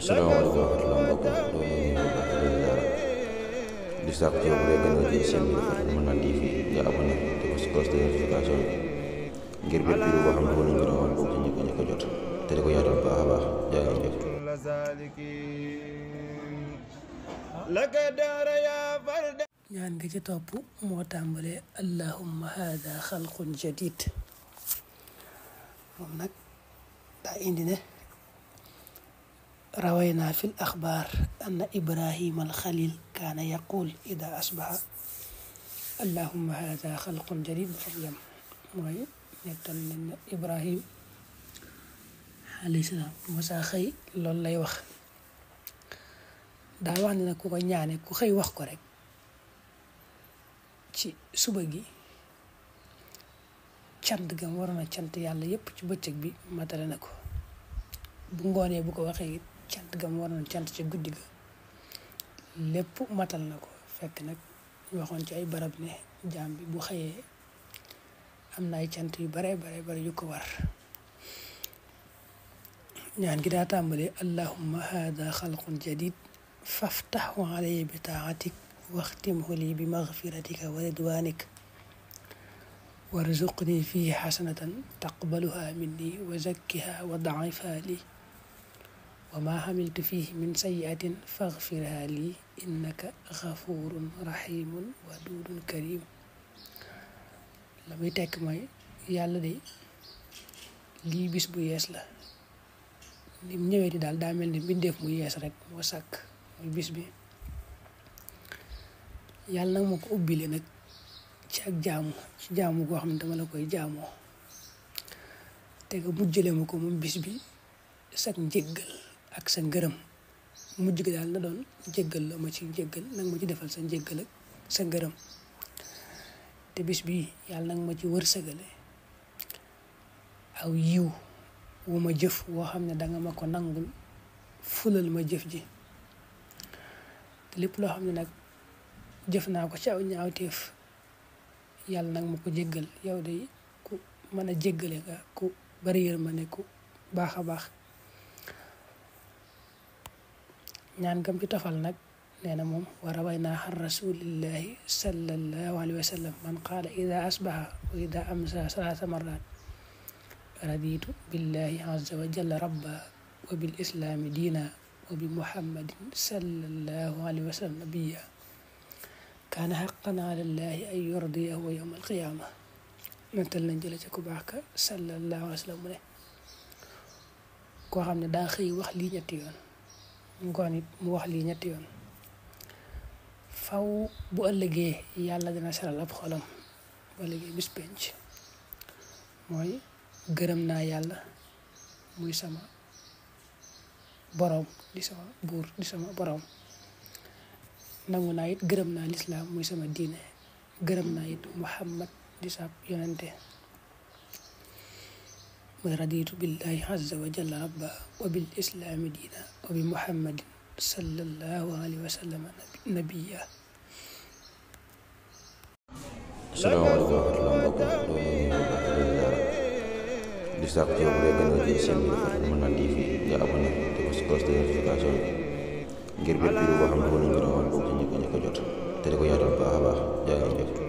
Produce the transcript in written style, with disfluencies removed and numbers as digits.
salaamaaleykum wa rahmatulah mbokk mi loolu la ñuy nuyu baax di sàkk ci yow bu dee gën a jël seen bi dafa mën naa TV nga abonné te ko si cloche de notification ngir bépp vidéo boo xam ne wala ñu rawal bokk ci ñëkk a jot te di ko yaatal bu baax a baax jaa ngeen jëf. ñaan nga ci topp moo tàmbalee allahumma hada xalqun jadid moom nag daa indi ne rawaynaa fi l axbaar anna ibrahima alxalil kaana yaqul ida asbaha allahumma hada xalqun jadid ba fam yam mooy nettal nañ ne ibrahim alayhi salaam mosaa xëy loolu lay wax daa wax ne nag ku ko ñaane ku xëy wax ko rek ci suba gi cant gam waroon a cant yàlla yépp ci bëccëg bi matale na ko bu ngoonee bu ko waxee it cant gam waroon a cant ci guddi ga lépp matal na ko fekk nag ñu waxoon ci ay barab ne jaam bi bu xëyee am na ay cant yu bare yu ko war ñaan gi daa tàmbalee allahumma hada xalqun jadid faftahu alayya bi taatik waxtimhu li bi magfiratika wa ridwanik warzuqni fihi xasanatan taqbaluha minni wa zakkiha wa dacifa li wa ma xamiltu fihi min sayiatin faxfirha li innaka xafurun raximun wadudun karim la muy tekk mooy yàlla de lii bis bu yees la lim ñëwee di daal daa mel ni mbindeef mu yees rek moo sàkk muy bis bi yàlla nag moo ko ubbile nag ci ak jaamu goo xam ne dama la koy jaamoo te nga mujjale ma ko moom bis bi sag njëggal ak sa ngërëm mujj gi daal na doon njëggal la ma ci njëggal nag ma ci defal sa njëggal ak sa ngërëm te bis bi yàlla nag ma ci wërsëgale aw yiw wu ma jëf woo xam ne danga ma ko nangul fulal ma jëf ji te lépp loo xam ne nag jëf naa ko ci aw ñaawteef yàlla nag ma ko jéggal yow de ku mën a jéggale nga ku bari yërmande ku baax a baax ñaan gam ci tofal nag nee na moom wa rawaynaa an rasulillahi sallallahu alayhi wa sallam man qaala ida asbaha wa ida amsa salaasa marrat raditu billahi azza wa jalla rabba wa bil islaami diina wa bi muhammadin sallallahu alayhi wa sallam nabiya kaana xaqan ala llahi an yurdiyahu yawma alqiyaama nettal nañ jële ci ku baax ka sallallahu alayhi wa sallam mu ne koo xam ne daa xëy wax lii ñetti yoon ngoon it mu wax lii ñetti yoon faw bu ëllëgee yàlla dina seral ab xolam bu ëllëgee bis penc mooy gërëm naa yàlla muy sama boroom di sama buur di sama boroom nangu naa it gërëm naa lislaam muy sama diine gërëm naa it muhammad di sab yonente muy raditu billahi azza wa jalla rabba wa bil islaami diina wa bi muhammadin sallallahu alayhi wa sallam nabiya. salaamaaleykum wa rahmatulah mbokk mi loolu la ñuy nuyu baax di sàkk ci yow bu dee gën a jël seen bi dafa mën naa TV nga abonné te ko si cloche de notification ngir bépp vidéo boo xam ne wala ñu rawal bokk ci ñëkk a jot te di ko yaatal bu baax a baax jaa ngeen jëf.